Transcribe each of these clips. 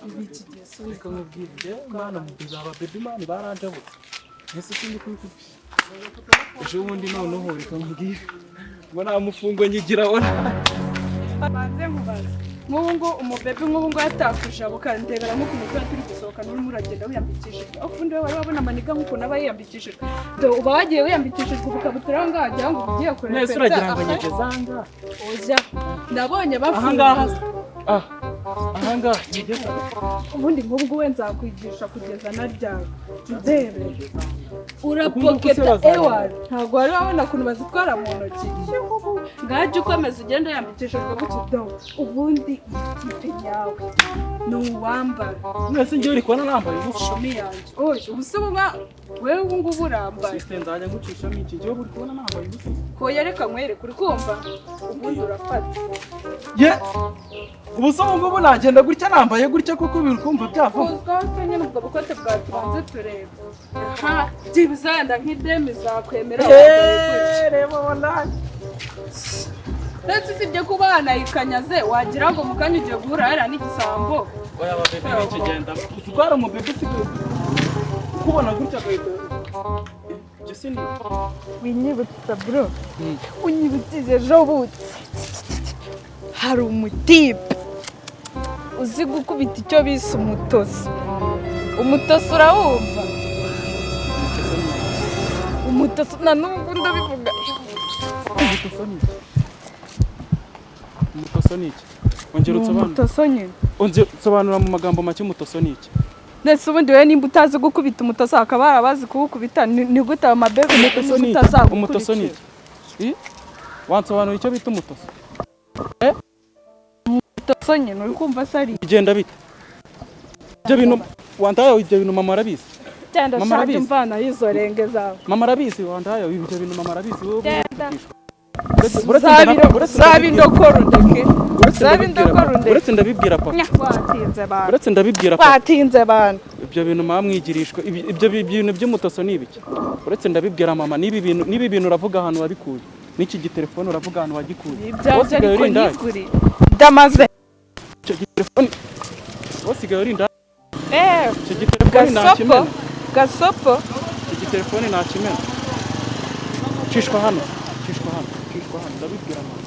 Ibiki gihe si Reka nkubwire, njyewe mwana mubiri aba baby man baranjabutse. Ese sindi kubikubwira ejo bundi? Noneho reka nkubwire ngo nta mufungo nyigira wala. Banze nkubaze, nk'ubu ngo umubaby, nk'ubu ngo yatakujabuka, ndebera nko ku mutwe, turi gusohoka n'urimo uragenda wiyambikishijwe, aho ubundi wowe wari wabona amaniga nk'ukuntu aba yiyambikishijwe? Dore uba wagiye wiyambikishijwe ubukabutura aho ngaho wagira ngo ugiye kurepeta. Nese uragira ngo nyegeze ahangaha? Oya, nabonye Ahangaha. bafunguye. Ah, ahangaha nyegeze. Ubundi nk'ubwo we nzakwigisha kugeza na ryari? Ndebe Ubu ngubu se urapoketa. bazajya- Ewa, ntabwo wari wabona ukuntu bazitwara mu ntoki. Ngajya ukomeza ugenda yambikishijwe gutyo. Do, ubundi ikipe yawe ni uwambara. Mwese njyewe uri kubona nambaye ubusa? Shumi yanjye, oya, ubu se ubu wewe ubu ngubu urambaye. Sister, nzajya ngucishamo iki? Njyewe uri kubona nambaye ubusa? Koya, reka nkwereke. Uri kumva? Ubundi urafata. Ye, ubu se ubu ngubu nagenda gutya nambaye gutya kuko biri kumva byavamo? Kuzwaho se nyine, ubwo bukote bwawe tubanze turebe. Aha, byibuze wenda nk'idemi zakwemera wambaye gutya. Eh, reba wallahi. Ndetse usibye kuba wanayikanyaze, wagira ngo mu kanya ugiye guhura hariya n'igisambo. Oya, abababy b'ikigenda utwara umubaby usigaye ukubona gutya agahita ibyo si ni Winyibutsa bro, unyibukije ejo bundi hari umutipe uzi gukubita icyo bise umutoso. Umutoso urawumva? Umutoso na n'ubu ndabivuga. Umutoso ni iki? Umutoso ni iki? Ongera Ni unsobanure. umutoso nyine. Ongera sobanura mu magambo make, umutoso ni iki? Ndetse ubundi wowe nimba utazi gukubita umutoso, hakaba hari abazi kuwukubita, ni gute ayo mababy Umutoso ni iki? Umutoso ni iki? I? Wansobanura icyo bita umutoso? Umutoso nyine, uri kumva se ari Bigenda bite ibyo bintu wandaye? Ibyo bintu mama arabizi. Genda. Mama Shaka arabizi. imvana y'izo renge zawe. Mama arabizi wandaye, ibyo bintu mama arabizi wowe. Genda. Uretse Zaba indokoro ndeke. Uretse Zaba ndabibwira indokoro papa. ndeke. Uretse ndabibwira papa. Watinze bantu. Uretse ndabibwira papa. Watinze bantu. Ibyo bintu mama mwigirishwa, ibyo bintu by'umutoso ni ibiki? Uretse ndabibwira mama. N'ibi bintu uravuga ahantu wabikuye, n'iki gitelefone uravuga ahantu wagikuye. Wowe Ibyanjye usigaye ariko uri indaya. niguri ndamaze. Icyo gitelefone wowe usigaye uri indaya. Eh. Icyo gitelefone Gasopo. ntakimena. Gasopo. Icyo gitelefone ntakimena. Cishwa hano, cishwa hano, cishwa hano, ndabibwira mama.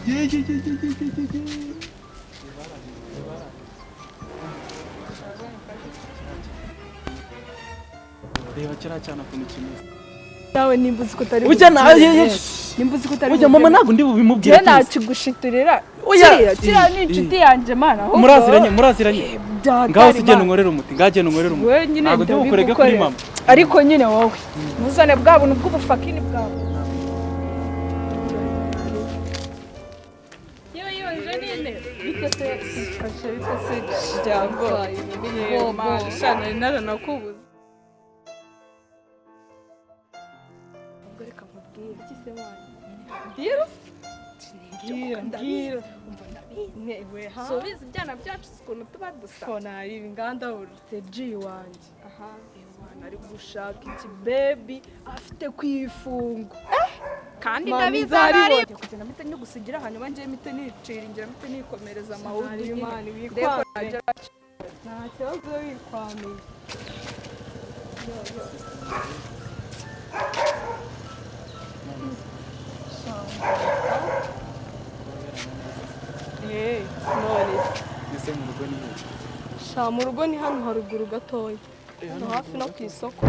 Ye ye ye ye ye ye ye ye! Reba kiriya cyana ukuntu kimeze. Nawe nimba uzi ko utari Ujya na bubwire, ye ye. nimba uzi ko utari Ujya mama bubwire. ntabwo ndi bubimubwire. Njye nakigushiturira. Oya. Kiriya ni inshuti yanjye mana, ahubwo Muraziranye, muraziranye. Byatari Ngaho se genda Mana. unkorere umuti, ngaho genda unkorere umuti. Wowe nyine Ntabwo ndi bukurege kuri ndabigukorera. mama. Ariko nyine wowe ntuzane bwa buntu bw'ubufakini bwawe. Yewe yewe, Janine, bite se? Fashe, bite se jambo? Yewe mana, sha nari naranakubuze. Ubwo reka nkubwire iki se wanyu? Mbwira. Mbwira, mbwira. Umva, ndabizi. Newe ha. So bizi ibyana byacu ukuntu tuba dusa. Fona inganda urute wanjye. Aha. Ewana, ari gushaka ikibaby afite kwifungo. Kandi Mama, ndabizi nzaribona. arari kugenda mpita nyigusigira, hanyuma njye mpite nicira ingira, mpite nikomereza amawudu Nari nyine. Imana Ndebe ko wikwamiye. najya. Nta kibazo, wikwamiye. Eh, none se. Ese mu rugo ni hehe? Sha, mu rugo ni hano haruguru gatoya. Hano hafi no ku isoko.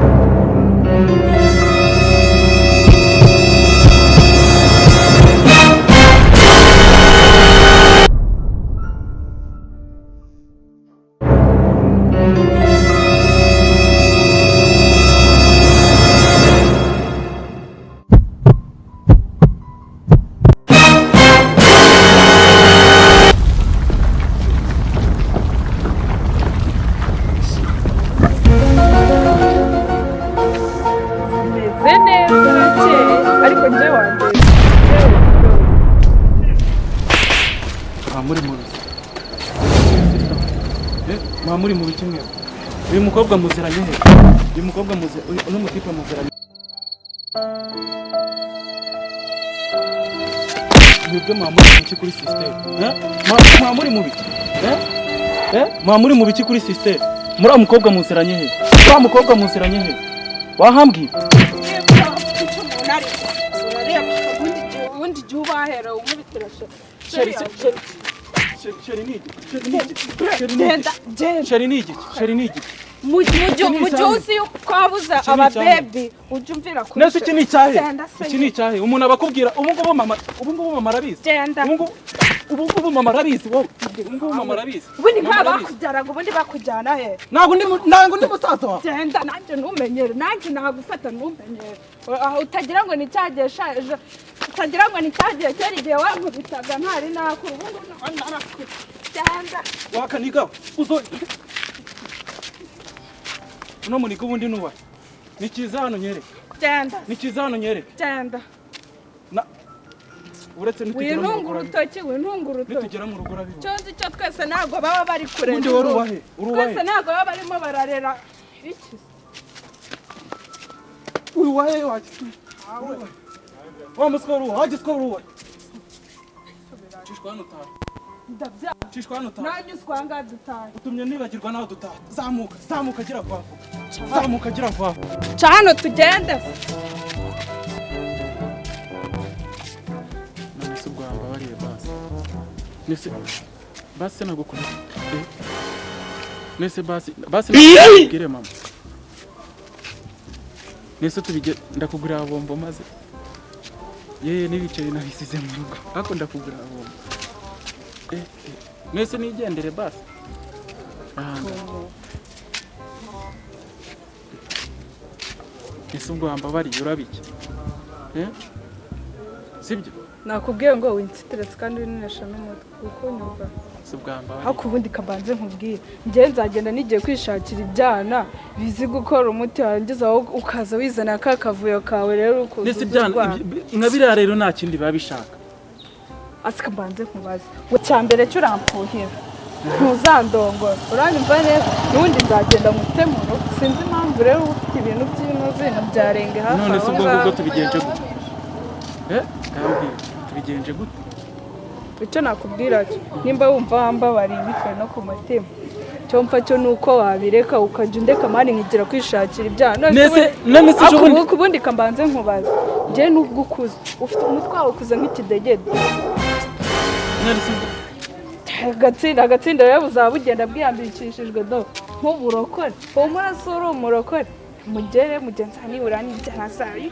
Muba muri mu biki? Muba muri mu biki mwe? Uyu mukobwa muziranye he? Uyu mukobwa muzi uno mutipe muziranye? Mwebwe muba muri mu biki kuri system? Muba muri mu biki? Muba muri mu biki kuri system? Muri uwo mukobwa muziranye he? Muri uwo mukobwa muziranye he? Wahambwiye? Ubundi igihe ubahera umubitira. Sheri, sheri ni igiki? Sheri ni igiki? Sheri ni igiki? Mu gihe uzi yuko wabuze ababebi ujya umvira kuri. Nese iki ni icyahe? Iki ni icyahe? Umuntu abakubwira ubu ngubu mama, ubu ngubu mama arabizi. Ubu ngubu mama arabizi wowe. Ubu ngubu mama arabizi. Ubundi nka bakubyaraga ubundi bakujyana he? Ntabwo ndi musaza wawe. Genda nanjye ntumenyere, nanjye nagufata ntumenyere. Utagira ngo ni cyagiye shaje, utagira ngo ni cyagiye kera igihe wankubitaga ntari nakura, ubu ngubu narakura. Genda. Wakaniga uzo uno muniga ubundi nuba. Ni cyiza hano nyereke. Genda. Ni cyiza hano nyereke. Genda. Na uretse nitugera mu rugo. Urutoki wintunga urutoki. Nitugera mu rugo urabibona. Cyo nzi cyo twese ntabwo baba bari kurera. Ubundi wari uwahe? Uruwahe? Twese ntabwo baba barimo bararera. Iki? Uruwahe waje. Wa muswa uruwahe, waje swa uruwahe. Cishwa hano utaha. Ndabyanga. Cishwa hano utaha. Nanjye uswanga dutaha. Utumye nibagirwa naho dutaha. Zamuka, zamuka gira vuba. Zamuka gira vuba. Ca hano tugende. None se ubwo wambabariye basi. Nese basi nagukubise. Nese basi basi nakubwire mama. Nese tubige ndakugurira bombo maze. Yeye n'ibiceri nabisize mu rugo. Ariko ndakugurira bombo. Nese nigendere basi. Ese ubwo wambabariye urabiki? Sibyo? Nakubwiye ngo winsitirese kandi winesha n'umutwe kuko nyumva. Ariko ubundi kabanze nkubwire, njye nzagenda nigiye kwishakira ibyana bizi gukora umuti warangiza ukaza wizana ka kavuyo kawe rero ukuzuza. Nese ibyana nka biriya rero nta kindi biba bishaka. Asika mbanze nkubaze. Cya mbere cyo uramfuhira. Ntuzandongora. Uranyumva neza? N'ubundi nzagenda ngutemura. Sinzi impamvu rero ufite ibintu by'inoze na byarenge hafi. None se ubwo ngubwo tubigenje gute? Kambwira tubigenje gute? Icyo nakubwira cyo nimba wumva wambabariye bitewe no ku mutima, cyo mfa cyo nuko wabireka ukajya undeka mani nkigira kwishakira ibyaha. None se ubundi ubundi kambanze nkubaze, njye nubwo ukuze ufite umutwe wawe ukuze nk'ikidegede. Agatsinda agatsinda rero buzaba bugenda bwiyambikishijwe do nk'uburokore. Humura si uri umurokore, mugere mugenzi nibura n'ibyaha zayo.